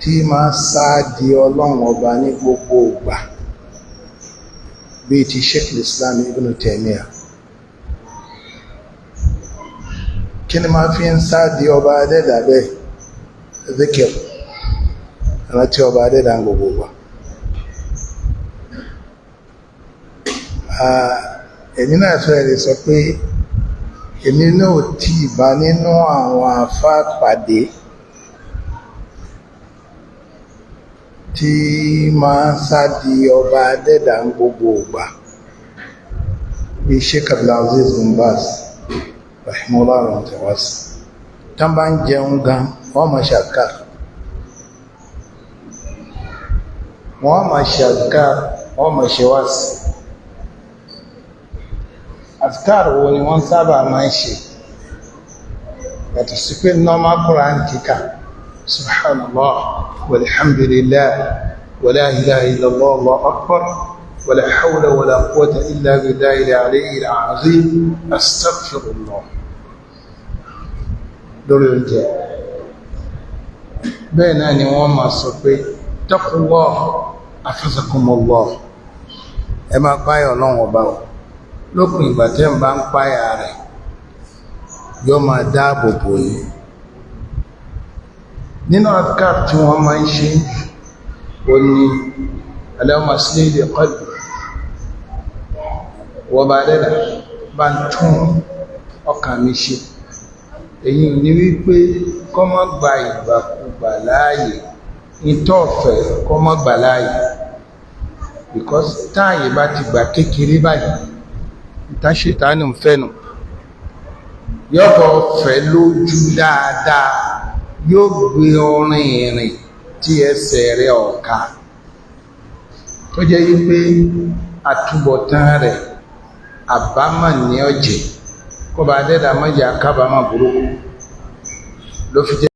Tí máa sáàdì Ọlọ́run Ọba ní gbogbo ìgbà bíi ti Sheikh Islam Ibn Taymiyyah. Kí ni máa fi ń sáàdì ọba adẹ́dà bẹ́ẹ̀? Zikir, rántí ọba adẹ́dà gbogbo ìgbà. Èmi náà fẹ́ lè sọ pé èmi náà tí bá nínú àwọn àfá pàdé tí máa ń sáàdì ọba adẹ́dà gbogbo ìgbà bí Sheikh Abdulaziz bin Baz rahimahullah rahmatawasi. Tán bá ń jẹun gan, wọ́n máa ṣàkà, wọ́n máa ṣàkà, wọ́n máa ṣe wáàsí. Azkar wo ni wọ́n sábà máa ń ṣe yàtọ̀ sí pé normal Quran kíkà? Subhanallah, walhamdulillah, wala ilaha illallah, allahu akbar, wala hawla wala quwwata illa billahi al-aliyyil azim, astaghfirullah lórí oúnjẹ. Bẹ́ẹ̀ náà ni wọ́n máa sọ pé taqullah afazakumullah, ẹ máa páyà Ọlọ́run ọba o. Lópin ìgbà tẹ́ ń bá ń páyà rẹ̀, yóò máa dáàbò bò yín. Nínú adhkar tí wọ́n máa ń ṣe ó ní Allahumma aslih li qalbi, wọ́n bá dẹ́dà bá ń tún ọkàn mi ṣe. Èyí ni wípé kó má gba ìgbàkúgbà láàyè, ìtọ́ọ̀fẹ́ kó má gbà láàyè, because táàyè bá ti gbà kékeré báyìí, ìtàṣetánì ń fẹ́nu yọ́bọ̀ fẹ́ lójú dáadáa, yóò gbé orin ìrìn tí ẹsẹ̀ rẹ̀ ọ̀ka, tó jẹ́ wípé àtúbọ̀tán rẹ̀ àbámà ní ọ̀jẹ̀. Kọba adẹ́dà mọ́jà kábàámà burúkú ló fi jẹ́.